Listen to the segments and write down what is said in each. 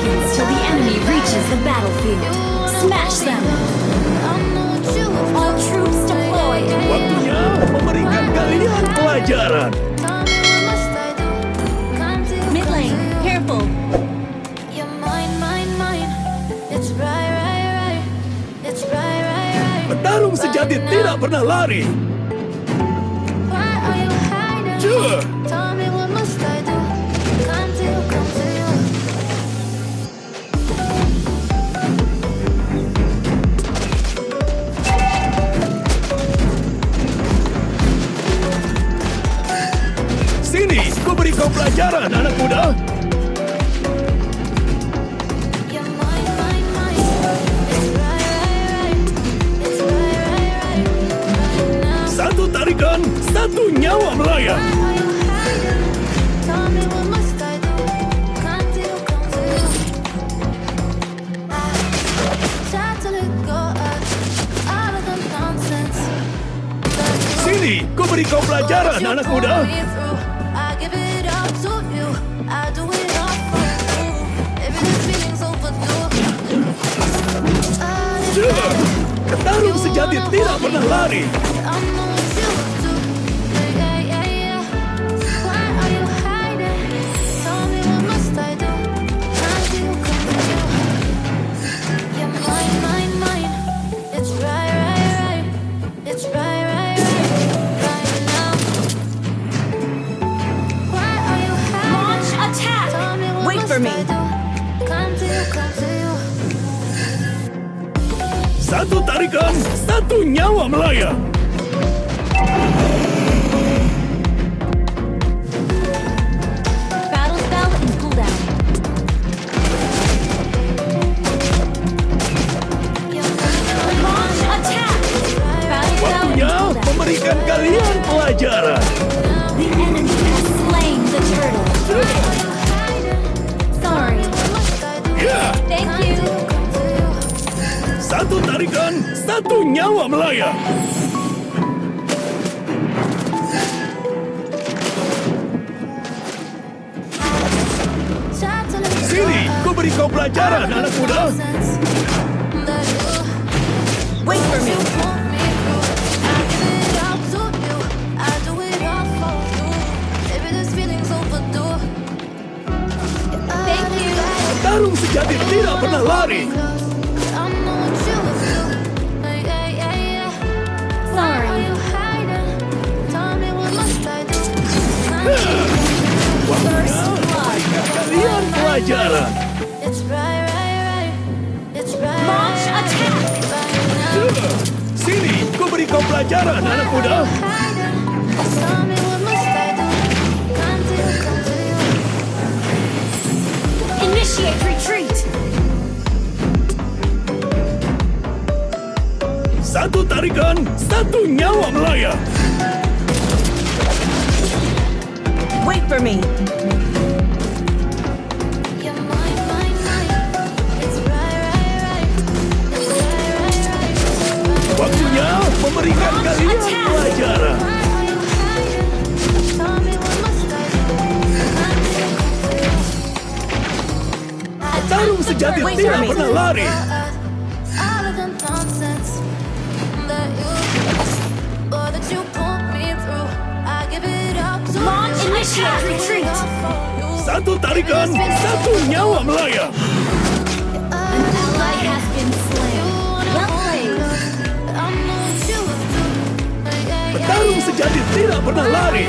seconds till the enemy reaches the battlefield. Smash them! All troops deployed! Waktunya memberikan kalian pelajaran. Mid lane, careful! Petarung sejati tidak pernah lari. Cuh. Sini, ku beri kau pelajaran, anak muda. Satu tarikan, satu nyawa melayang. Sini, ku beri kau pelajaran, anak muda. Petarung sejati tidak pernah lari. Launch attack! Wait for me! Satu tarikan, satu nyawa melayang. Battle spell and cooldown. Launch attack! Battle spell and Waktunya cooldown. memberikan kalian pelajaran. The enemy has slain the turtle. Sorry. Ya, Thank you. satu tarikan, satu nyawa melayang. Sini, ku beri kau pelajaran, anak muda. Wait for me. Thank you. Petarung sejati tidak pernah lari. Sorry. Waktunya memberikan kalian pelajaran. Launch attack! Sini, ku beri kau pelajaran, anak muda. Initiate retreat! Satu tarikan, satu nyawa melayang. Wait for me. Waktunya memberikan kalian pelajaran. Petarung sejati tidak pernah lari. Launch initiate retreat! Satu tarikan, satu nyawa melayang. An ally has been slain. Well played. Petarung sejati tidak pernah lari.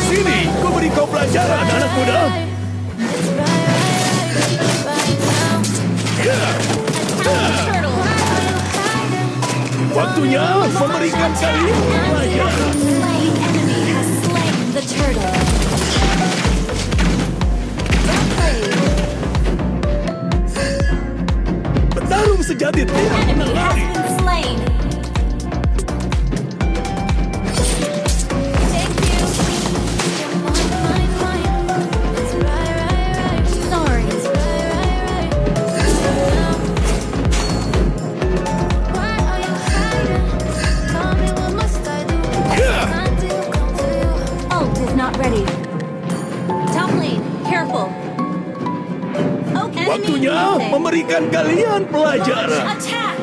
Sini, ku beri kau pelajaran, anak muda. Turtle! Waktunya memberikan kalian pelajaran. Slain enemy has slain the turtle. Well played. Petarung sejati tidak pernah Enemy has lari. been slain. Thank you. Sorry. memberikan kalian pelajaran. Attack!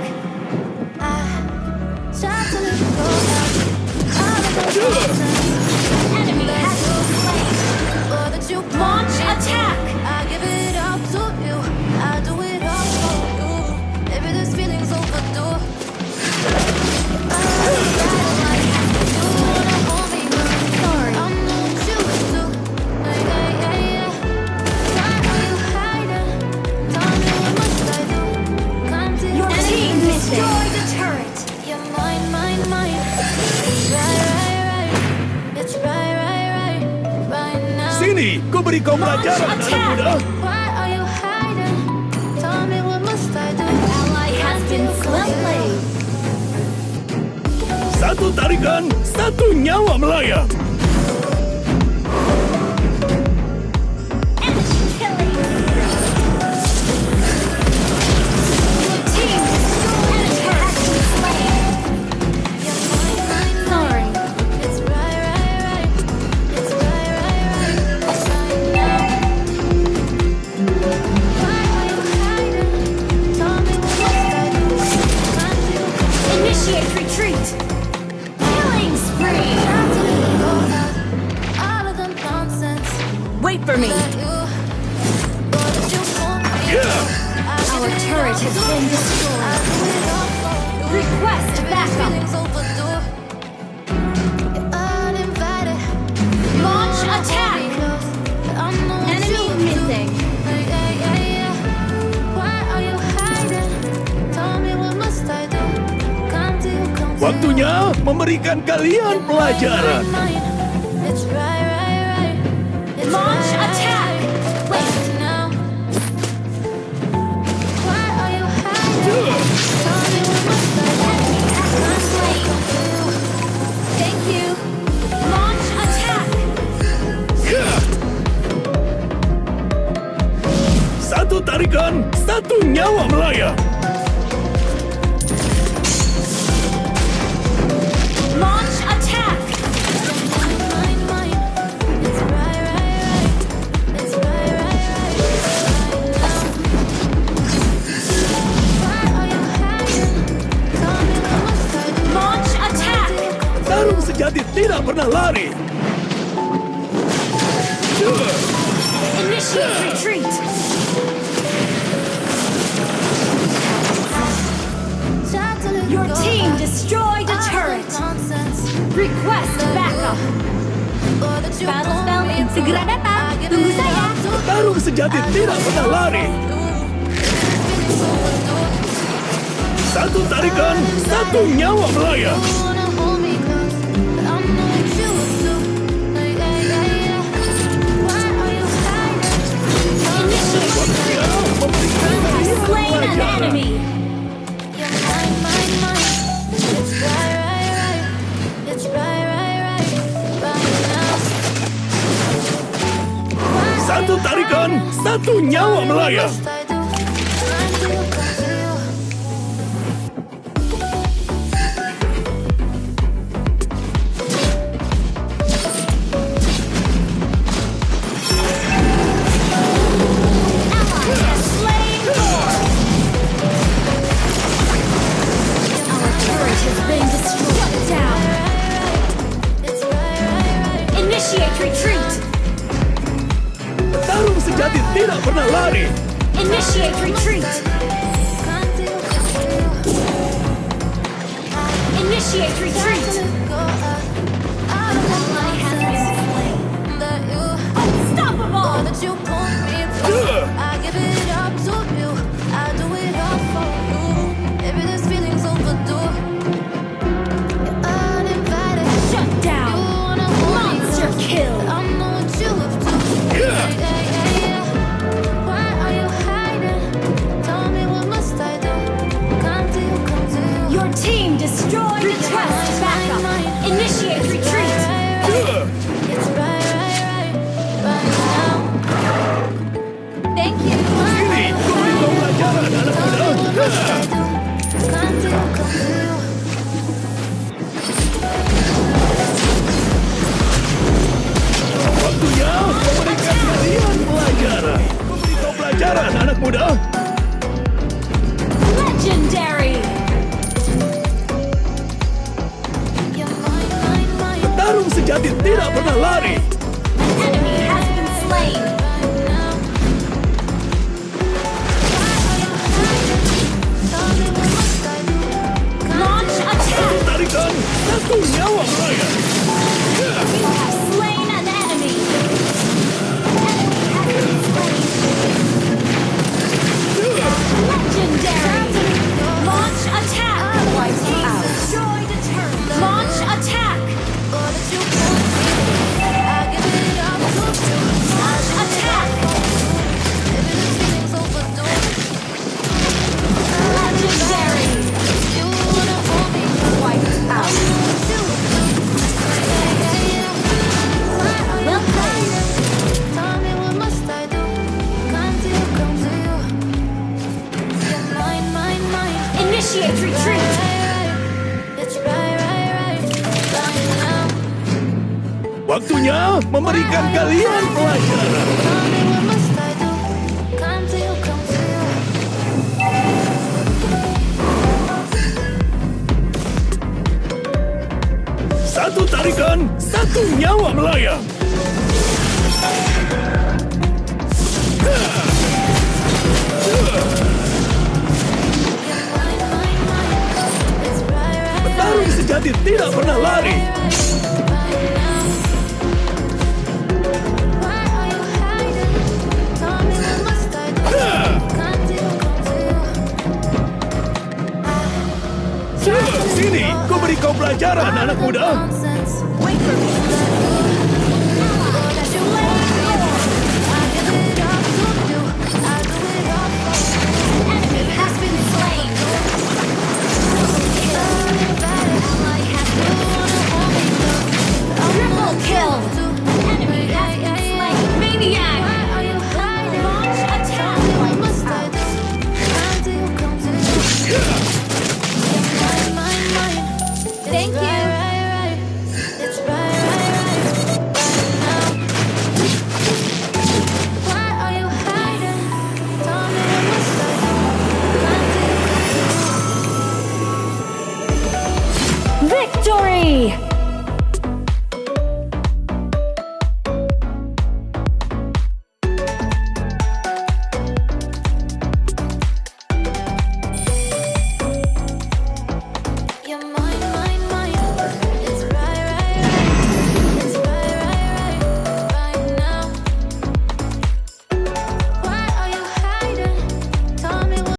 Enemy has been slain. Launch attack! I give it up to you. I do it all for you. Maybe this feeling's overdue. Sorry. I'm not you to. Yeah. Why are you hiding? Tell me what must I do? Come to Your you. team destroyed the turret. You're mine. Right. It's right now. Sini, ku beri kau pelajaran, anak muda. Why are you hiding? Tell me what must I do? Ally has been slain. Satu tarikan, satu nyawa melayang. Enemy killing. Your team destroyed the turret. You're mine. Sorry. It's right. It's right now. Why are you hiding? Tell me what must I do? Can't you Initiate retreat. Killing spree. all of the nonsense Wait for me. that you want me? Yeah. Our turret has been destroyed. Request backup. Launch attack. Enemy missing. Why are you hiding? Tell me what must I do? Come to you. Waktunya memberikan kalian pelajaran. It's right. It's Launch right attack. Wait. now. Why are you hiding? Tell me what must I do? Enemy has been slain. Thank you. Launch attack. Yeah. Satu tarikan, satu nyawa melayang. Launch attack. Mine. It's right. It's right. Why are you hiding? Tell me what must I do? Launch attack. Tarung sejati tidak pernah lari. Yeah. Initiate retreat. Your team destroyed a turret. Request backup. Battle spell segera datang. Tunggu saya. Tarung sejati tidak pernah lari. Satu tarikan, satu nyawa melayang. Initiate. Waktunya memberikan You have kalian slain an pelajaran. enemy. Satu tarikan, satu nyawa melayang. Ally has slain four. Our turret has been destroyed. Down. Initiate retreat. Tarung sejati tidak pernah lari. Initiate retreat. Initiate retreat. Ally has been slain. Unstoppable. I give it up to you. I do it all for you. Maybe this feeling's overdue. You're uninvited. Shut down. You wanna hold me Monster close. kill. I know what you have to. Yeah. Why are you hiding? Tell me what must I do? Come to you. Your team destroyed the turret. Backup. Initiate retreat. It's right now. Thank you. Sini, ku beri kau pelajaran, anak muda. Yeah. Come to you. Waktunya memberikan kalian pelajaran. Ku beri kau pelajaran, anak muda. nyawa melayang. You have slain an enemy. Enemy has been slain. Legendary. Launch attack. Wipe out. Destroy the turret. Launch attack. Launch attack. Legendary. Wiped out. Well played. Tell me what must I do? Can't you come to you? You're mine. Initiate retreat. It's right now. Waktunya memberikan kalian pelajaran. Tell me what must I do? Can't you come to you? Satu tarikan, satu nyawa melayang. It's right Petarung sejati tidak pernah lari. now. Why are you hiding? Tell me what must I do? Can't you come to you? Sini, ku beri kau pelajaran, anak muda. Nonsense. Wait for me.